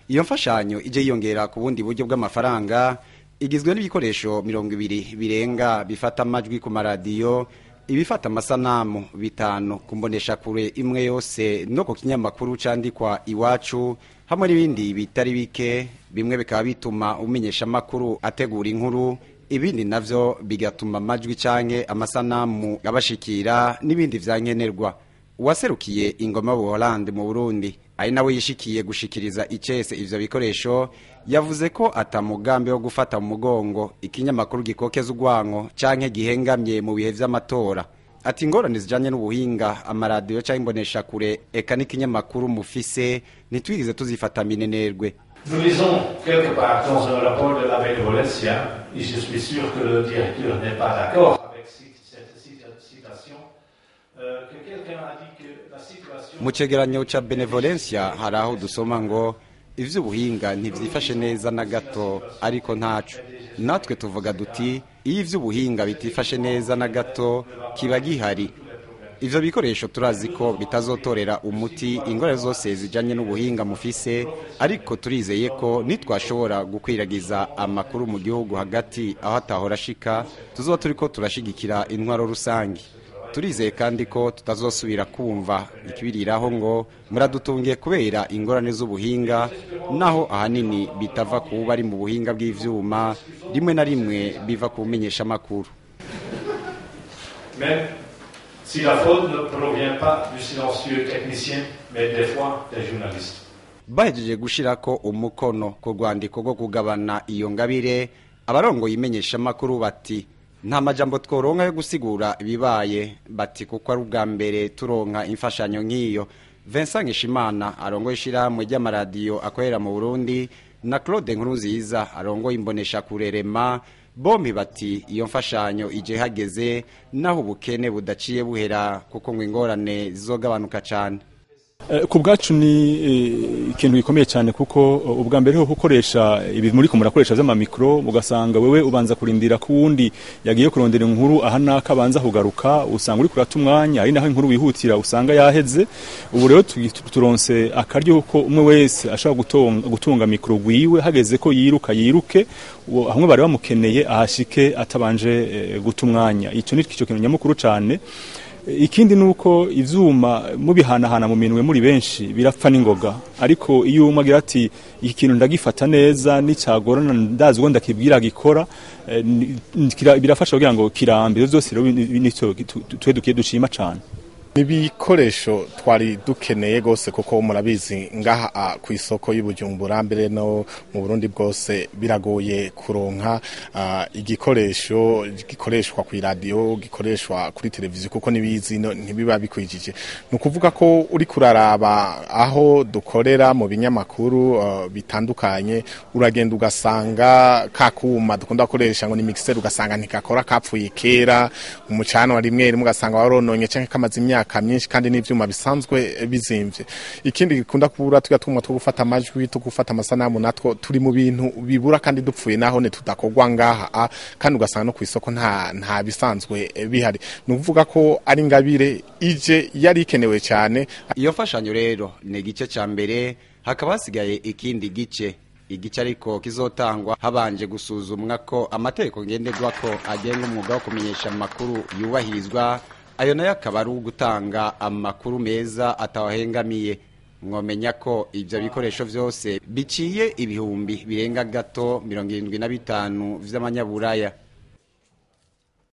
Iyo mfashanyo ije yiyongera ku bundi buryo bw'amafaranga, igizwe n'ibikoresho 20 birenga bifata amajwi ku maradiyo, ibifata amasanamu 5 ku mboneshakure imwe yose no ku kinyamakuru candikwa Iwacu, hamwe n'ibindi bitari bike. Bimwe bikaba bituma umenyesha amakuru ategura inkuru, ibindi navyo bigatuma amajwi canke amasanamu abashikira n'ibindi vyankenerwa. Uwaserukiye ingoma y'Ubuholandi mu Burundi, ari nawe yishikiye gushikiriza icese ivyo bikoresho, yavuze ko atamugambi wo gufata mu mugongo ikinyamakuru gikokeza urwanko canke gihengamye mu bihe vy'amatora. Ati ingorane zijanye n'ubuhinga, amaradiyo canke imboneshakure eka n'ikinyamakuru mufise ntitwigeze tuzifata minenerwe. Nous lisons quelque part dans un rapport de la Benevolencia, et je suis sûr que le directeur n'est pas d'accord avec cette citation, que quelqu'un a dit que la situation... Mu cegeranyo ca Benevolencia hari aho dusoma ngo ivy'ubuhinga ntivyifashe neza na gato, ariko ntaco. Natwe tuvuga duti iyo ivy'ubuhinga bitifashe neza na gato kiba gihari. Ivyo bikoresho turazi ko bitazotorera umuti ingorane zose zijanye n'ubuhinga mufise, ariko turizeye ko nitwashobora gukwiragiza amakuru mu gihugu hagati aho atahora ashika, tuzoba turiko turashigikira intwaro rusangi. Turizeye kandi ko tutazosubira kumva ikibiriraho ngo muradutungiye kubera ingorane z'ubuhinga, naho ahanini bitava ku bari mu buhinga bw'ivyuma, rimwe na rimwe biva ku menyeshamakuru. Mais si la faute ne provient pas du silencieux technicien, mais des fois des journalistes. Bahejeje gushirako umukono ku rwandiko rwo kugabana iyo ngabire, abarongoye imenyeshamakuru bati nta majambo tworonka yo gusigura ibibaye, bati kuko ari ubwa mbere turonka imfashanyo nk'iyo. Vincent Nkeshimana arongoye ishirahamwe ry'amaradiyo akorera mu Burundi na Claude Nkurunziza arongoye imboneshakure Rema, bombi bati iyo mfashanyo ije hageze, naho ubukene budaciye buhera kuko ngo ingorane zizogabanuka cane. Ku bwacu ni ikintu gikomeye cyane, kuko ubwa mbere ho gukoresha ibi muri ko murakoresha vy'amamikro, ugasanga wewe ubanza kurindira ko uwundi yagiye kurondera inkuru aha naka abanza kugaruka, usanga uri kurata umwanya, ari naho inkuru wihutira usanga yaheze. Ubu rero turonse akaryo ko umwe wese ashobora gutunga mikro gwiwe, hageze ko yiruka yiruke, hamwe bari bamukeneye ahashike atabanje guta umwanya. Ico ni ico kintu nyamukuru cane. Ikindi nuko ivyuma mubihanahana mu minwe muri benshi birapfa n'ingoga, ariko iyo umwe agira ati iki kintu ndagifata neza nicagorana ndazi uwo ndakibwira gikora, birafasha kugira ngo kirambe. Vyose rero nico twe dukiye dushima cane. Nibikoresho twari dukeneye gose, kuko murabizi ngaha ku isoko y'Ibujumbura mbere no mu Burundi bwose biragoye kuronka igikoresho gikoreshwa ku radio, gikoreshwa kuri televiziyo, kuko nibizi ntibiba bikwijije. Ni ukuvuga ko uri kuraraba aho dukorera mu binyamakuru bitandukanye, uragenda ugasanga kakuma dukunda gukoresha ngo ni mixer, ugasanga ntikakora, kapfuye kera, umucano rimwe rimwe ugasanga warononye canke kamaze imyaka myinshi, kandi n'ivyuma bisanzwe bizimvye. Ikindi gikunda kubura, tuya twuma two gufata amajwi, two gufata amasanamu, natwo turi mu bintu bibura kandi dupfuye naho ne tudakogwa ngaha, kandi ugasanga no ku isoko nta bisanzwe bihari. Ni ukuvuga ko ari ingabire ije yari ikenewe cyane. Iyo mfashanyo rero ni igice ca mbere, hakaba hasigaye ikindi gice. Igice ariko kizotangwa habanje gusuzumwa ko amategeko ngenderwako agenga umwuga wo kumenyesha amakuru yubahirizwa, ayo nayo akaba ari ugutanga amakuru meza atawahengamiye. Mwomenya ko ivyo bikoresho vyose biciye ibihumbi birenga gato 75 vy'amanyaburaya.